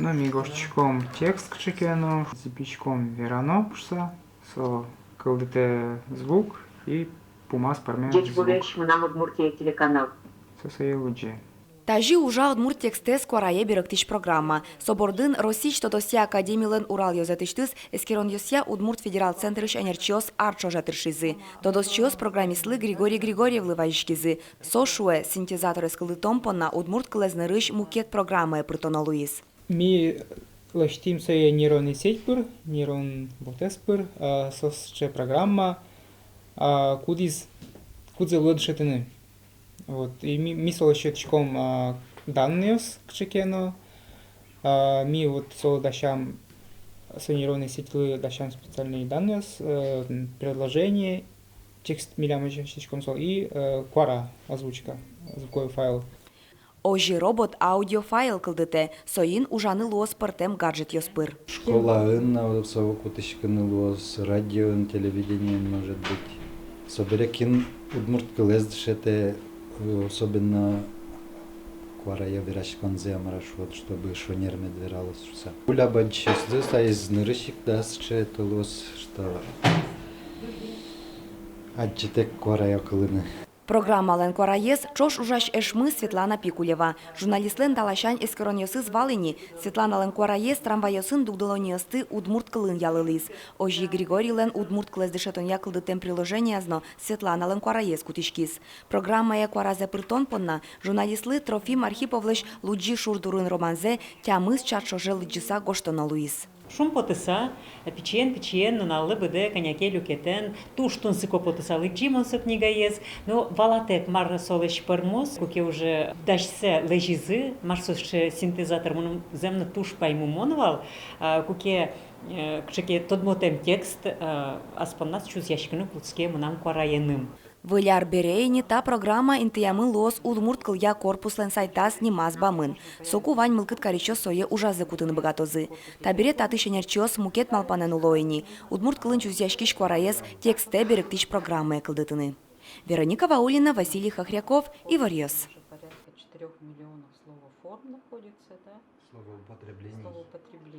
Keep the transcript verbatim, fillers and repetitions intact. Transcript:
Ну, ми гожтӥськом текст кыӵе ке но, зӥбиськом верано пушса, со кылдытэ звук и пумаз пӧрме звук. Ӟечбуресь, «Мынам Удмуртие» телеканал. Со сое лыдӟе. Тазьы ужа удмурт текстэз куарае берыктӥсь программа. Со бордын Россиысь тодосъя академилэн Урал ёзэтысьтыз эскеронъёсъя удмурт федерал центрысь ӧнерчиос ар ӵоже тыршизы. Тодосчиос программистлы Григорий Григорьевлы вазиськизы. Со шуэ, синтезаторез кылдытон понна удмурт кылэз нырысь мукет программае пыртоно луиз. Ми лэсьтӥм сое нейронной сеть пыр, нейрон ботэз пыр, а, со сыӵе программа, а, кудӥз, кудзэ луэ дышетыны. Вот, и ми, ми солы сётӥськом, а, данныйёс кыӵе ке но, а, ми вот солы дасям, со нейронной сетьлы дасям специальные данныйёс, э, предложение, текст милям озьы сётӥськом солы, и, э, куара, озвучка, звуковой файл. Озьы робот аудиофайл кылдытэ, соин ужаны луоз пӧртэм гаджетъёс пыр. Школаын но со кутӥськыны луоз, радиоын, телевидениын, может быть. Собере кин удмурт кылэз дышетэ, э, особенно куарае вераськонзэ, мар-а шуод, чтобы шонер мед вералоз шуса. Кулэ бадӟымъёсты, таиз нырысь ик, да, сыӵе это луоз, что адӟытэк куарае кылыны. Программалэн куараез ӵош ужась эшмы Светлана Пикулева. Журналистлэн та ласянь эскеронъёсыз вал ини. Светланалэн куараез трамвайёсын дугдылонъёсты удмурт кылын ялылӥз. Озьы Григорийлэн удмурт кылэз дышетонъя кылдытэм приложенияз но Светланалэн куараез кутӥськиз. Программае куаразэ пыртон понна журналистлы Трофим Архиповлэсь «Лудӟи шур дурын» романзэ тямыс час ӵоже лыдӟыса гожтоно луиз. Шумпотыса, пичиен-пичиен, нуналлы быдэ кӧня ке люкетэн, туж тунсыко потыса лыдӟи мон со книгаез. Но валатэк, мар солэсь пӧрмоз, куке уже дасьсэ лэзизы, мар со сыӵе синтезатор, мыным зэм но туж паймымон вал, а, куке, э, кыӵе ке тодмотэм текст, э, ас понназ чузъяськыны кутске мынам куараеным. Выль ар бере ини та программа интыямын луоз удмурт кылъя корпуслэн сайтаз нимаз бамын. Соку вань мылкыд карисьёс сое ужазы кутыны быгатозы. Табере татысь ӧнерчиос мукет малпанэн уло ини. Удмурт кылын чузъяськись куараез текстэ берыктӥсь программае кылдытыны. Вероника Ваулина, Василий Хохряков, «Иворъёс».